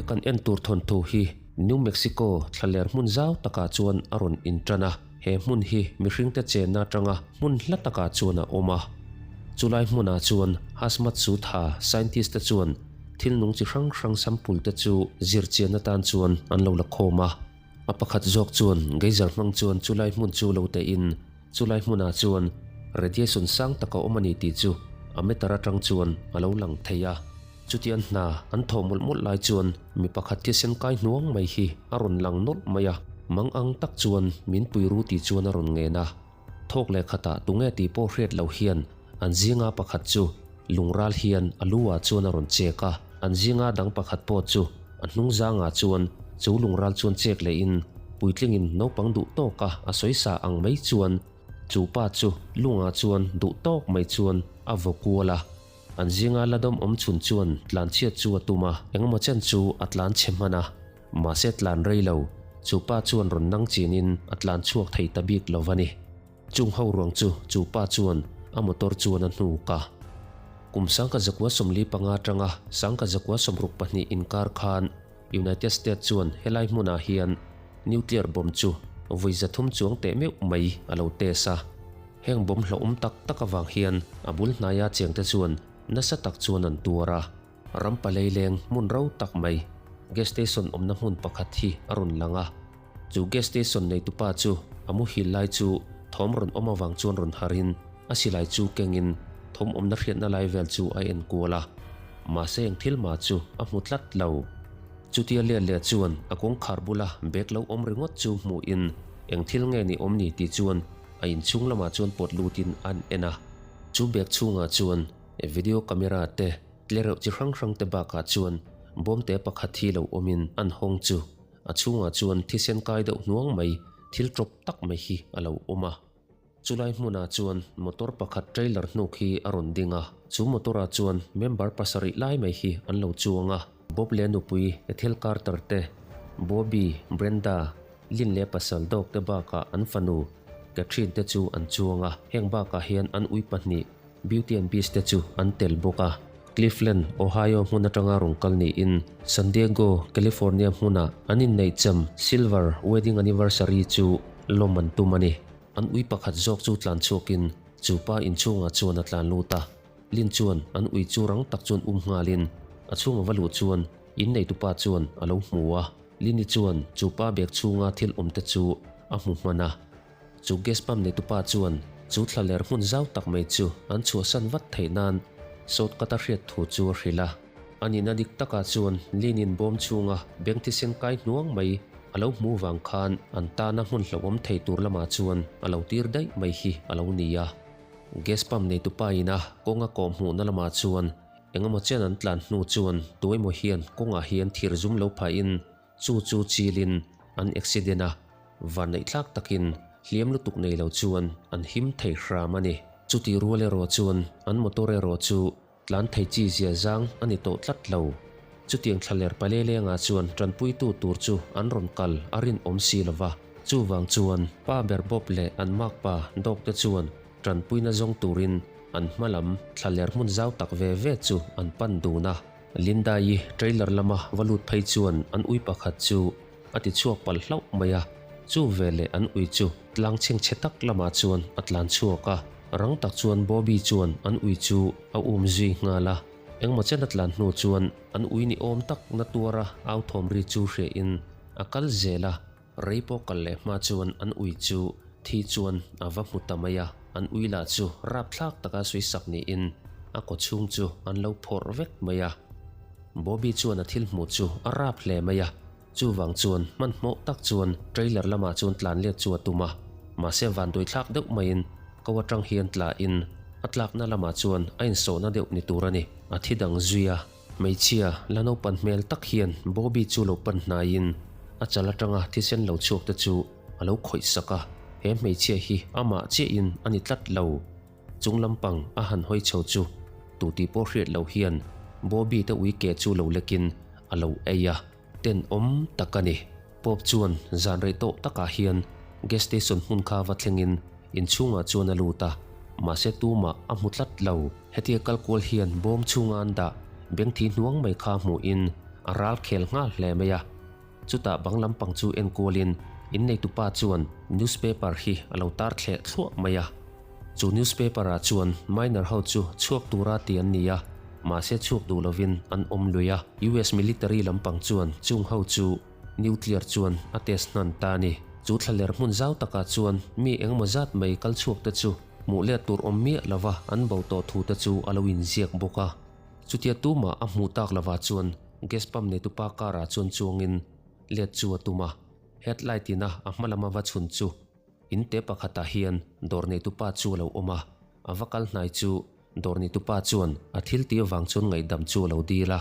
He kan en tur thawnthu hi New Mexico thlaler hmun zau takah chuan a rawn intan a, he hmun hi mihringte chenna atanga hmun hla takah chuan a awm a. Chulai hmunah chuan hazmat suit ha scientist te chuan thil nung chi hrang hrang sample te chu zirchian atan chuan an lo la khawm a. A pakhat zawk chuan geyser hmang chuan chulai hmun chu lo teh in chulai hmunah chuan radiation sang tak a awm a ni tih chu a meter atang chuan a lo lang thei a. Chutiang hna an thawh mawlh mawlh lai chuan mi pakhat thisen kai hnuang mai hi a rawn lang nawlh mai a, mang ang tak chuan min pui ru tih chuan a rawn ngen a. Thawk leh khatah tunge tih pawh hriat loh hian an zinga pakhat chu lungral hian a lu ah chuan a rawn chek a, an zinga dang pakhat pawh chu a hnung zangah chuan chu lungral chuan chek lehin puitlingin naupang duh tawka a sawisa ang mai chuan chu pa chu lungah chuan duh tawk mai chuan a vaw kual a. An zinga la dawm awm chhun chuan tlanchhiat chu a tum a, engemaw chen chu a tlan chhe hman a, mahse tlan rei lo, chu pa chuan rawn nang chinin a tlan chhuak thei ta bik lo va ni. Chung ho ruang chu chu pa chuan a motor chuan a hnuk a. Kum 1945 atanga 1962 inkar khan United States chuan helai hmunah hian nuclear bomb chu vawi 300 chuang teh meuh mai a lo test a. Heng bomb hlauhawm tak tak avang hian a bul hnaia chengte chuan nasa tak chuan an tuar a. Ram paleileng hmun ro tak mai, gas station awmna hmun pakhat hi a rawn lang a. Chu gas station neitupa chu a muhil lai chu thawm rawn awm avang chuan rawn harin a silai chu kengin thawm awmna hriatna lai vel chu a en kual a. Mahse eng thil mah chu a hmu tlat lo. Chutia let leh chuan a kawngkhar bula bag lo awm ringawt chu hmuhin eng thil nge ni awm ni tih chuan A inchhung lamah chuan pawt lutin an en a, chu bag chhungah chuan video camera te, tlereuh chi hrang hrang te bakah chuan bawmte pakhat hi lo awmin an hawng chu a chhungah chuan thisen kai deuh hnuang mai thil tawp tak mai hi a lo awm a. Chulai hmunah chuan motor pakhat trailer hnuk hi a rawn ding a, chu motor ah chuan member pasarih lai mai hi an lo chuang a. Bob leh nupui Ethel Carter te, Bobby, Brenda, Lin leh pasal dawk te bakah an fanu Catherine te chu an chuang a, heng bakah hian an ui pahnih Beauty and Beast te chu an tel bawk a. Cleveland, Ohio hmun atanga rawn kal niin San Diego, California hmuna an inneih cham Silver Wedding Anniversary chu lawm an tum a ni. An ui pakhat zawk chu tlan chhuakin chu pa inchhungah chuan a tlan lut a. Lin chuan an ui chu rang tak chuan um nghalin a chhunga va luh chuan inneitupa chuan a lo hmu a. Lini chuan chu pa bag chhunga thil awm te chu a hmu hman a. Chu gas pump neitupa chuan chu thlaler hmun zau tak mai chu an chhuahsan vat theih nan shortcut a hriat thu chu a hrilh a. A nihna dik takah chuan Linin bawm chhunga bank thisen kai hnuang mai a lo hmuh vang khan an tana hmun hlauhawm thei tur lamah chuan a lo tir daih mai hi a lo ni a. Gas pump neitupa ina kawnga kawh hmuhna lamah chuan Engemaw chen an tlan hnu chuan tuemaw hian kawngah hian thir zum lo phahin chu chu chilin an accident a, vanneih tlak takin hliam lutuk nei lo chuan an him thei hram a ni. Chutih rual erawh chuan an motor erawh chu tlan thei chi zia zang a ni tawh tlat lo. Chutiang thlaler palelengah chuan tanpuitu tur chu an rawn kal a rinawm si lo va, chuvang chuan pa ber Bob leh an makpa Doc te chuan Tanpuina zawng turin an hma lam thlaler hmun zau tak ve ve chu an pan dun a. Linda-i trailer lama va lut phei chuan an ui pakhat chu a ti chhuak palh hlauh mai a, chu veleh an ui chu tlang chhengchhe tak lamah chuan a tlan chhuak a. Rang tak chuan Bobby chuan an ui chu a um zui nghal a, engmaw chen a tlan hnu chuan an ui ni awm tak na tuara au thawm ri chu hriain a kal zel a. Rei pawh kal leh hma chuan an ui chu thi chuan a va hmu ta mai a, an ui lah chu rapthlak taka suisak niin a kaw chhung chu an lo phawrh vek mai a. Bobby chuan a thil hmuh chu a rap hle mai a, chuvang chuan hmanhmawh tak chuan trailer lamah chuan tlan let chu a tum a, mahse vanduaithlak deuh maiin ko atang hian tlain a tlakna lamah chuan a insawhna deuh ni tur a ni, a thi dang zui a. Hmeichhia la naupan hmel tak hian Bobby chu lo pan hnaiin a chal atanga thisen lo chhuak te chu a lo khawih sak a, he hmeichhia hi amah chiahin a ni tlat lo. Chung lampang a han hawi chho chu tu tih pawh hriat lo hian Bobby te ui ke chu lo lekin a lo ei a, tenawm tak a ni. Pope chuan zan rei tawh takah hian gas station hmun kha va thlengin inchhungah chuan a lut a, mahse tumah a hmu tlat lo. Hetia kal kual hian bawm chhunga an dah beng thi hnuang mai kha hmuhin a ral khel nghal hle mai a. Chutah bang lampang chu en kualin in neitupa chuan newspaper hi a lo tar thleh thluah mai a. Chu newspaper ah chuan miner ho chu chhuak tura ti an ni a, mahse chhuak duh lovin an awm lui a. US military lampang chuan chung ho chu nuclear chuan a test hnan ta a ni. Chu thlaler hmun zau takah chuan mi engemaw zat mai kal chhuak te chu hmuh let tur awm miah lova an bo tawh thu te chu a lo inziak bawk a. Chutia tumah a hmuh tak lovah chuan gas pump neitupa car ah chuan chuangin let chu a tum a, headlight ina a hma lama va chhun chu in te pakhatah hian dawr neitupa chu a lo awm a, a va kal hnai chu dawr neitupa chuan a thil tih avang chuan ngaihdam chu a lo dil a.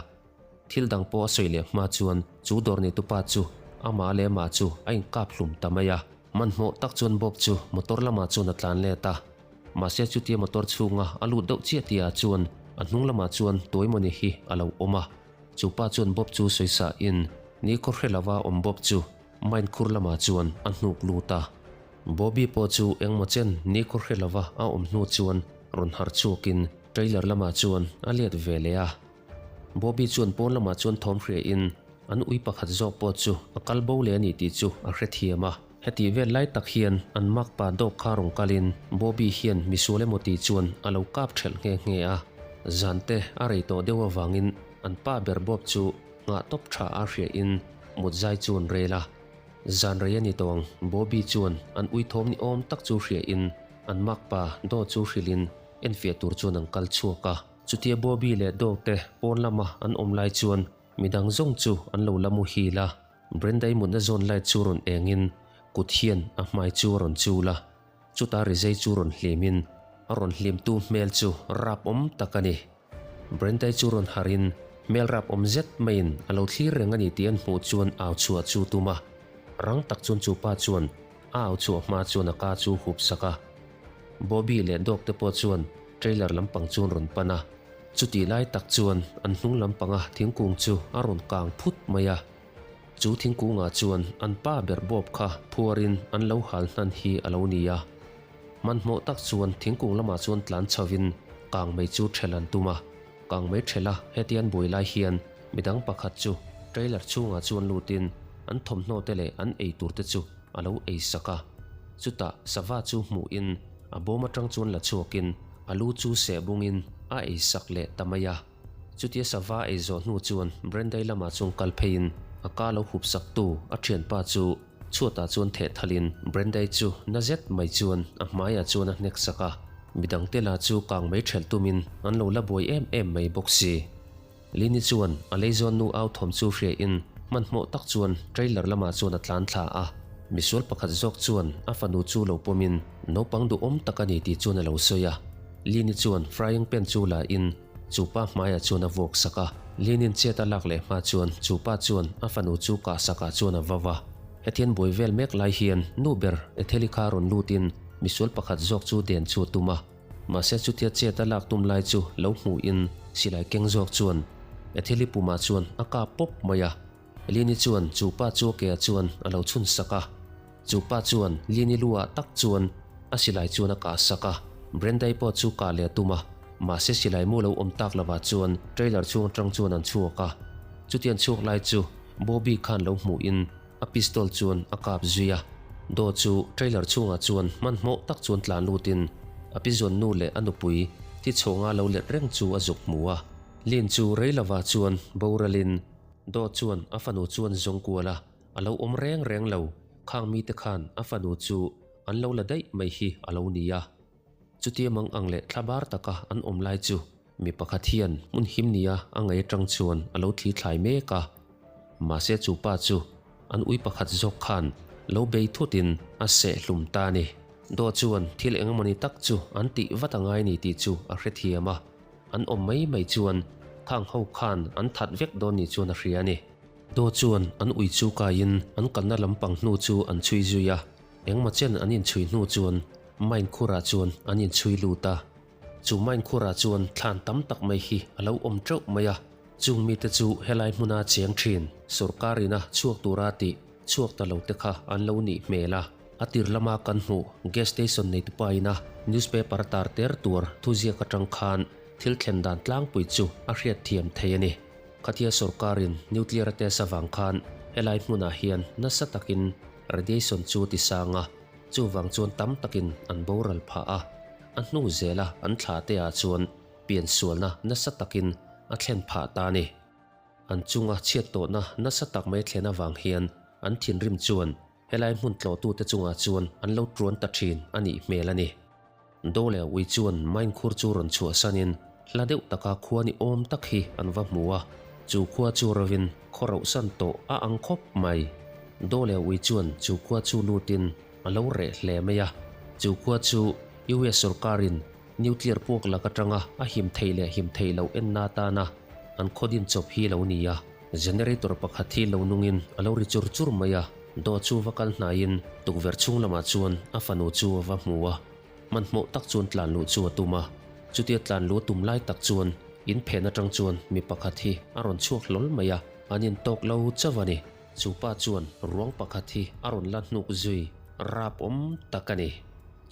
Thil dang pawh a sawi leh hma chuan chu dawr neitupa chu amah leh amah chu a inkap hlum ta mai a. Hmanhmawh tak chuan Bob chu motor lamah chuan a tlan let a. Mahse chutia motor chhunga a lut deuh chiah tihah chuan a hnung lamah chuan tuaimawni hi a lo awm a. Chu pa chuan Bob chu sawi in ni khaw hre lova awm Bob chu mine khur lamah chuan a hnuk lut a. Bobby pawh chu engmaw chen ni khaw hre lova a awm hnu chuan rawn harh chhuakin trailer lamah chuan a let ve leh a. Bobby chuan pawn lamah chuan thawm hria in an ui pakhat zawk pawh chu a kal bo leh a ni tih chu a hrethiam a. Hetih vel lai tak hian an makpa dawk kha rawn kalin Bobby hian misual emaw tih chuan a lo kap thelh nghe nghe a. Zan te a rei tawh deuh avangin an pa ber Bob chu nghah tawp tha a hria in mut zai chu an rel a. Zan rei a ni tawh ang Bobby chuan an ui thawm ni awm tak chu hria in an makpa dawt chu hrilh in enfiah tur chuan an kal chhuak a. Chutia Bobby leh Dog te pawn lama an awm lai chuan midang zawng chu an lo la muhil a. Brenda-i mutna zawn light chu rawn engin kut hian a hmai chu a rawn chul a, chutah rizei chu rawn hlimin a rawn hlimtu hmel chu rap awm tak a ni. Brenda-i chu rawn harhin hmel rap awm zet maiin a lo thlir reng a ni tih an hmuh chuan au chhuah chu tum a, rang tak chuan chu pa chuan a au chhuah hma chuan a ka chu hup sak a. Bobby leh Dog te pawh chuan trailer lampang chu an rawn pan a, chutih lai tak chuan an hnung lampanga thingkung chu a rawn kang phut mai a. Chu thingkungah chuan an pa ber bawp kha phuarin an lo hal hnan hi a lo ni a. Hmanhmawh tak chuan thingkung lamah chuan tlan chhovin kangmei chu ṭhelh an tum a. Kangmei ṭhelh a heti an buai lai hian midang pakhat chu trailer chhungah chuan lutin an thawmhnaw te leh an ei tur te chu a lo ei sak a. Chutah sava chu hmuhin a bawm aṭang chuan la chhuakin a lu chu seh bungin a ei sak leh ta mai a. Chutia sava ei zawh hnu chuan Brendai lamah chuan kal pheiin a ka lo hup saktu a thianpa chu chhuatah chuan theh thalin Brendai chu na zet mai chuan a hmaiah chuan a hnek sak a, midangte lah chu kang mai ṭhelh tumin an lo la buai em em mai bawk si. Lini chuan a leizawn nu au thawm chu hriain hmanhmawh tak chuan trailer lamah chuan a tlan thla a, misual pakhat zawk chuan a fanu chu lo pawmin naupang duhawm tak a ni tih chuan a lo sawi a, Lini chuan frying pan chu la in Chu pa hmaiah chuan a vuak sak a, Linin chet a lak leh hma chuan chu pa chuan a fanu chu kah sakah chuan a vau a. Hetian buai vel mek lai hian nu ber Etheli kha rawn lutin misual pakhat zawk chu den chu a tum a. Mahse chutia chet a lak tum lai chu lo hmuhin silai keng zawk chuan Etheli pumah chuan a kap pawp mai a. Lini chuan chu pa chu a ke ah chuan a lo chhun sak a. Chu pa chuan Lini lu ah tak chuan a silai chuan a kah sak a, Brenda-i pawh chu kah leh a tum a, mahse silai mu lo awm tak lovah chuan trailer chhung atang chuan an chhuak a. Chutiang chhuak lai chu Bobby khan lo hmuhin a pistol chuan a kap zui a. Daw chu trailer chhungah chuan hmanhmawh tak chuan tlan lutin a pizawn nu leh a nupui thi chhawnga lo let reng chu a zuk hmu a. Lin chu rei lovah chuan boralin Daw chuan a fanu chuan zawng kual a, a lo awm reng reng lo, khang mite khan a fanu chu an lo la daih mai hi a lo ni a. Chutia mang ang leh thla bar taka an awm lai chu mi pakhat hian hmun him nia a ngei atang chuan a lo thli thlai mek a. Mahse chu pa chu an ui pakhat zawk khan lo bei thutin a seh hlum ta a ni. Daw chuan thil engemawni tak chu an tih vat a ngai ni tih chu a hrethiam a. An awm mai mai chuan khang ho khan an that vek dawn ni chuan a hria a ni. Daw chuan an ui chu kaiin an kalna lampang hnu chu an chhui zui a, engmaw chen an inchhui hnu chuan mine khurah chuan an inchhui lut a. Chu mine khurah chuan thlan tam tak mai hi a lo awm teuh mai a, chung mite chu helai hmuna cheng thin sorkar ina chhuak tura tih chhuak ta lo te kha an lo nih hmel a. A tir lama kan hmuh gas station neitupa ina newspaper a tar ter tur thuziak atang khan thil thlen dan tlangpui chu a hriat thiam thei a ni. Khatia sorkarin nuclear a test avang khan helai hmunah hian nasa takin radiation chu a tisang a, chuvang chuan tam takin an boral phah a, a hnu zela an thla te ah chuan piansualna nasa takin a thlen phah ta a ni. An chunga chhiat tawhna nasa tak mai thlen avang hian an thinrim chuan helai hmun tlawhtute chungah chuan an lo tuan ta thin a nih hmel a ni. Do leh ui chuan mine khur chu rawn chhuahsanin hla deuh taka khua ni awm tak hi an va hmu a, chu khua chu rovin khaw rauhsan tawh a ang khawp mai. Do leh ui chuan chu khua chu lutin a lo reh hle mai a, chu khua chu US sorkarin Nuclear puak lak atanga a him theih leh him theih loh enna atana an khaw din chawp hi lo ni a, generator pakhat hi lo nungin a lo ri chur chur mai a, dawh chu va kal hnaiin tukverh chhung lamah chuan a fanu chu a va hmu a, hmanhmawh tak chuan tlan luh chu a tum a, chutia tlan luh a tum lai tak chuan in phen atang chuan mi pakhat hi a rawn chhuak hlawl mai a, an intawk lo chauh a ni. Chu pa chuan ruang pakhat hi a rawn la hnuk zui rap awm tak a ni.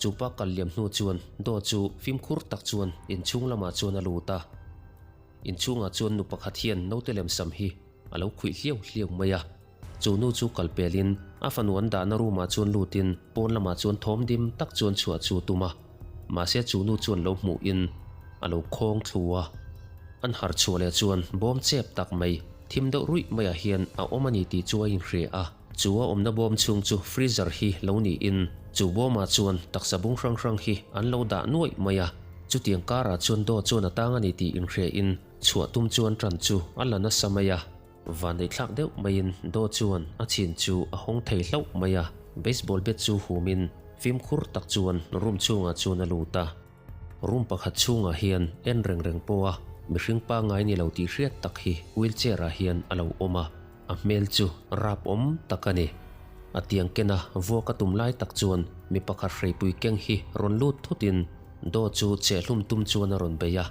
Chu pa kal liam hnu chuan Daw chu fimkhur tak chuan inchhung lamah chuan a lut a. Inchhungah chuan nu pakhat hian naute lem sam hi a lo khuih hliau hliau mai a. Chu nu chu kal pelin a fanu an dahna room ah chuan lutin pawn lamah chuan thawm dim tak chuan chhuah chu a tum a. Mahse chu nu chuan lo hmuhin a lo khawng thlu a. An harh chhuah leh chuan bawm chep tak mai thim deuh ruih maiah hian a awm a ni tih chu a inhria a. Chu a awmna bawm chhung chu freezer hi lo niin chu bawmah chuan taksa bung hrang hrang hi an lo dah nuaih mai a. Chutiang karah chuan dawt chuan a tang a ni tih inhriain chhuah tum chuan ṭan chu a la nasa mai a. Vanneihthlak deuh maiin dawt chuan a chhin chu a hawng thei hlauh mai a. Baseball bat chu humin fimkhur tak chuan room chhungah chuan a lut a. Room pakhat chhungah hian en reng reng pawha mihring pangngai ni lo tih hriat tak hi wheelchair ah hian a lo awm a, a hmel chu rap awm tak a ni. A tiang kena vuak a tum lai tak chuan mi pakhat hreipui keng hi rawn lut thutin Daw chu chehhlum tum chuan a rawn bei a.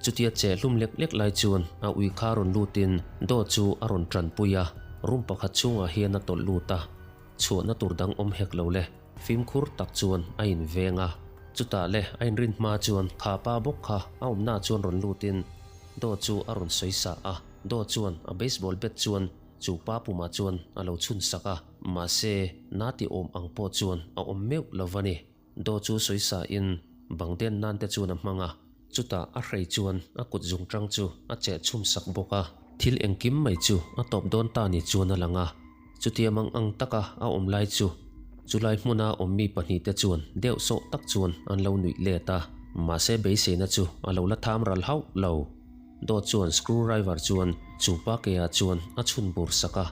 Chutia chehhlum lek lek lai chuan a ui kha rawn lutin Daw chu a rawn tanpui a, room pakhat chhungah hian a tawlh lut a, chhuahna tur dang awm hek lo le. Fimkhur tak chuan a inveng a, chutah le a inrin hma chuan kha pa bawk kha a awmnaah chuan rawn lutin Daw chu a rawn sawi sa a, Daw chuan a baseball bat chuan chu pa pumah chuan a lo chhun sak a, mahse na ti awm ang pawh chuan a awm meuh lo va ni. Daw chu sawi sa in bang den nan te chuan a hmang a, chutah a hrei chuan a kut zungṭang chu a cheh chhum sak bawk a, thil engkim mai chu a tawp dawn ta ni chuan a lang a. Chutia mang ang taka a awm lai chu chulai hmuna awmmi pahnihte chuan deuh sawh tak chuan an lo nuih let a, mahse beiseina chu a lo la tham ral hauh lo. Dawt chuan screw driver chuan chu pa keah chuan a chhun bur sak a,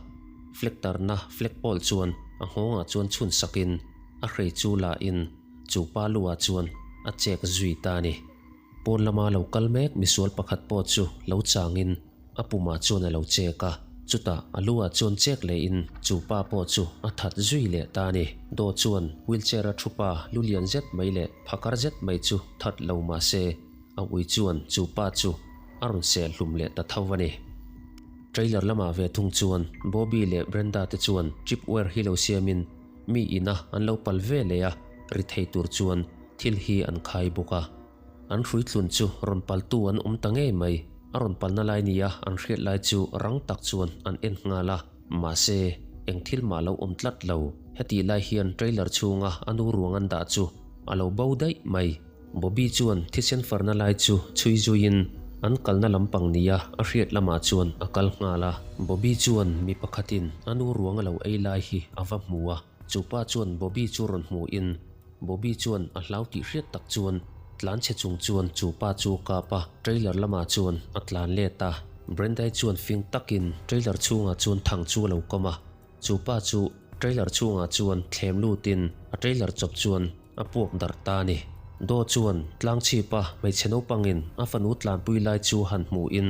flag tarna flag pole chuan a nghawngah chuan chhun sakin a hrei chu la in chu pa luah chuan a chek zui ta a ni. Pawn lama lo kal mek misual pakhat pawh chu lo changin A pumah chuan a lo chek a, chutah a lu ah chuan chek lehin chu pa pawh chu a that zui leh ta a ni. Daw chuan wheelchair a thu pa lu lian zet mai leh phakar zet mai chu that lo mah se a ui chuan chu pa chu a rawn seh hlum leh ta tho a ni. Trailer lamah ve thung chuan Bobby leh Brenda te chuan trip wire hi lo siamin mi ina an lo pal ve leh a, ri thei tur chuan thil hi an khai bawk a. An hruitlun chu rawn paltu an awm ta ngei mai. A rawn palna lai nia an hriat lai chu rang tak chuan an en nghal a, mahse, eng thil mah lo awm tlat lo. Hetih lai hian trailer chhunga a nu ruang an dah chu a lo bo daih mai. Bobby chuan thisen farna lai chu chhui zuiin an kalna lampang nia a hriat lamah chuan a kal nghal a. Bobby chuan mi pakhatin a nu ruang a lo ei lai hi a va hmu a. Chu pa chuan Bobby chu rawn hmuhin Bobby chuan a hlau tih hriat tak chuan tlan chhe chung chuan chu pa chu a kap a, trailer lamah chuan a tlan let a. Brendai chuan fing takin trailer chhungah chuan thang chu a lo kawm a, chu pa chu trailer chhungah chuan thlem lutin a trailer chawp chuan a puak darh ta a ni. Daw chuan tlang chhipa hmeichhe naupangin a fanu tlanpui lai chu han hmuhin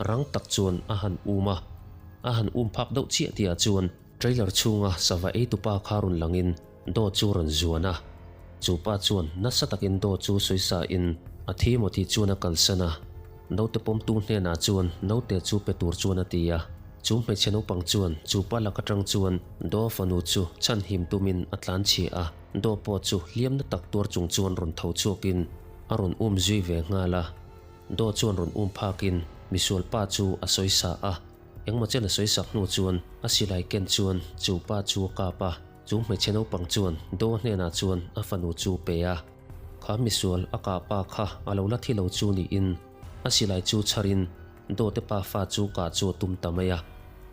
rang tak chuan a han um a, a han um phak deuh chiah tihah chuan Trailer chhunga sava eitupa kha rawn langin Daw chu rawn zuan a. Chu pa chuan nasa takin Daw chu sawisa in a thi maw tih chuan a kalsan a. Naute pawmtu hnenah chuan naute chu pe tur chuan a ti a. Chu hmeichhe naupang chuan chu pa lak atang chuan Daw fanu chu chhan him tumin a tlan chhia a. Daw pawh chu hliamna tak tuar chung chuan rawn tho chhuakin a rawn um zui ve nghal a. Daw chuan rawn um phakin. Misual pa chu a sawisa a, engmaw chen a sawisak hnu chuan a silai ken chuan chu pa chu a kap a, chu hmeichhe naupang chuan Doa hnenah chuan a fanu chu pe a. Kha misual a kah pa kha a lo la thi lo chu niin a silai chu chharin Dote pa fa chu kah chu a tum ta mai a.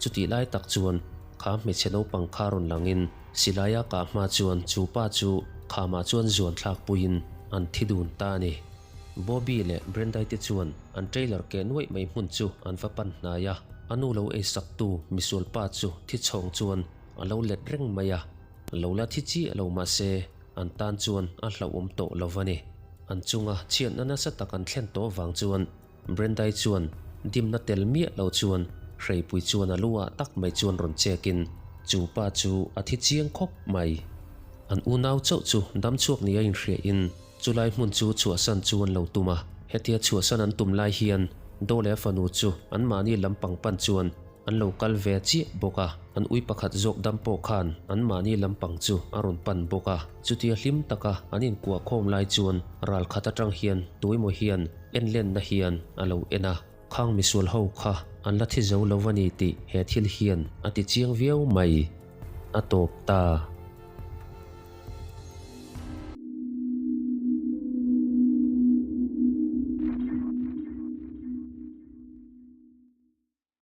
Chutih lai tak chuan kha hmeichhe naupang kha rawn langin silai a kah hma chuan chu pa chu khamah chuan zuan thlak puiin an thi dun ta a ni. Bobby leh Brendai te chuan an trailer keh nuaih mai hmun chu an va pan hnai a, a nu lo eisaktu misual pa chu thi chhawng chuan a lo let reng mai a, lo la thi chiah lo mahse an tan chuan a hlauhawm tawh lo va ni. An chunga chhiatna nasa tak an thlen tawh vang chuan Brendai chuan dimna tel miah lo chuan hreipui chuan a lu ah tak mai chuan rawn chek in chu pa chu a thi chiang khawp mai. An unau chauh chu dam chhuak ni a inhriah in Chulai hmun chu chhuahsan chu an lo tum a, hetia chhuahsan an tum lai hian Do leh a fanu chu anmahni lampang pan chuan an lo kal ve chiah bawk a, an ui pakhat zawk dam pawh khan anmahni lampang chu a rawn pan bawk a. Chutia hlim taka an inkuah khawm lai chuan ral khat atang hian tuemaw hian enlenna hian a lo en a, khang misual ho kha an la thi zo lo a ni tih he thil hian a ti chiang viau mai. A tawp ta.